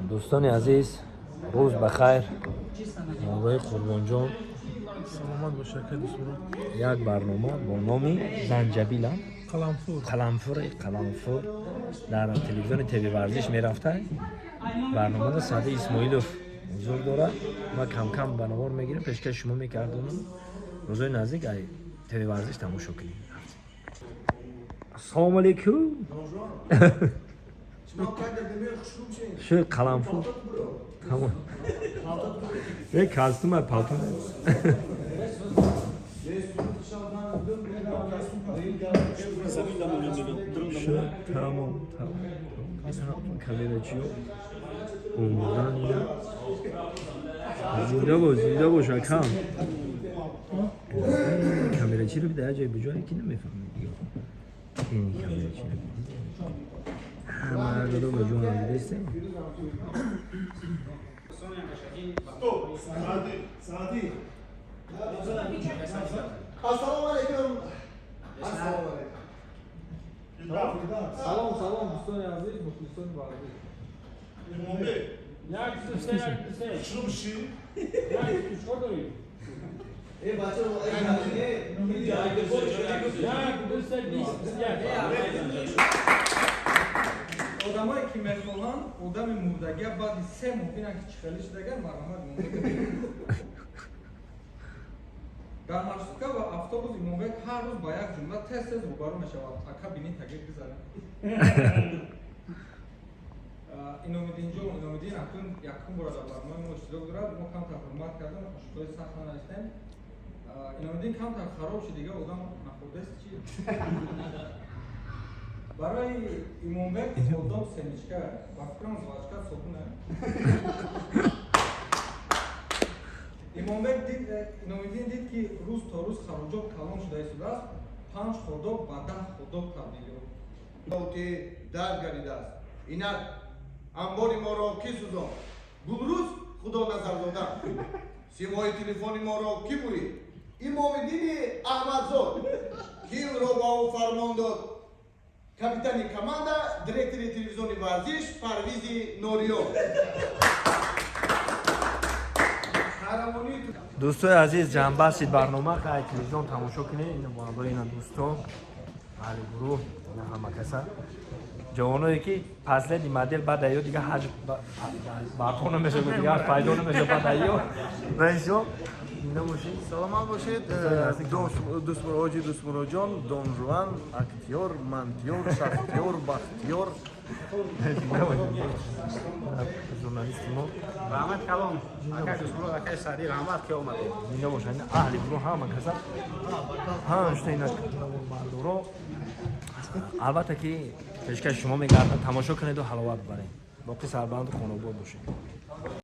Дӯстони азиз, рӯз ба хайр. Ҳамроҳи Қурбонҷон. Саломат бош, акай Дӯстмурод. Як барнома бо номи Занҷабила. Қаламфур. Қаламфур, Қаламфур дар телевизиони ТВ Варзиш мерафта. Барномада Саъди Исмоилов ҳузур дорад. Ма кам-кам ба навор мегирем, пешкаши шумо мекардонам. Рӯзои наздик ай ТВ Варзиш тамошо кунем. Ассалому алайкум. Шу Қаламфур. Тамом. Е, костюма, палто. Шу, тамом, тамом. Камерачиё омодан ина. Зинда бош, зинда бош, акам. Камерачиро бида, як ҷое буҷое ки намефаҳмед дига. Ин камерачиро бидид. Ҳама додо ба ҷонам дидестем. Ассалому алайкум. Ассалому алайкум. Салом, салом, дӯстони азиз, мухлисони варзиш. Як, ду, се, як, ду, се. Як, ду, чикор дорӣ? Эй, бача, эй, Як, ду, се, 20, 21. Одамое ки мехоҳанд одами мурдагия баъди 3 моҳ бинанд, ки чӣ хеле шудагар, марҳамат, Имомбек. Дар маршрутка ва автобус Имомбек ҳар рӯз ба як ҷумла тез тез рӯбарӯ мешавад: «Ака, бини тагир бизанем». Иномиддинҷон, Иномиддин акнун якум бора дар барномаи мо иштирок дорад. Мо камтар ҳурмат кардем, қошиқҳои сахт нанавистем. Иномиддин камтар хароб шид, дига одам нахӯрдест чи. Барои Имомбек одоб семечка, ба фикрам, жвачка собуна. Имомбек дид, Иномиддин дид, ки рӯз то рӯз хароҷот калон шуда истодааст, панҷ хот-дог ба 10 хот-дог табдил ёфт. Ки дар гардидааст. Инак амбори моро кӣ сӯзонд? Гулрӯз Худоназарзода. Симои телефони моро кӣ бурид? Имомиддини Аҳмадзод. Кӣ ӯро ба ӯ фармон дод? Капитани команда, директори телевизиони Варзиш Парвизи Нориён. Қаҳрамонии Дӯстои азиз, ҷамъбасти барнома қай телевизион тамошо кунед. Ина бо ҳамроҳи ина дӯсто, аҳли гурӯҳ, ина ҳама каса. Ҷавоное ки последний модель, баъд аё дига ҳаҷ барпо намешавад, дига ҳаҷ пайдо намешавад баъд аё. Раисҷон, зинда бошед. Саломат бошед. Дӯстмуроҷи Дӯстмуроҷон, Дон Жуан, актёр, мантёр, шахтёр, бахтиёр. Зинда бошед. Журналисти мо. Раҳмат калом, акай Дӯстмурод, акай Саъдӣ, раҳмат, ки омадед. Зинда бошад. Ина аҳли гурӯҳ ҳама каса. Панҷта ина наворбардоро. Албатта ки пешкаши шумо мегардад, тамошо кунеду ҳаловат баред. Боқӣ сарбаланду хонобод бошед.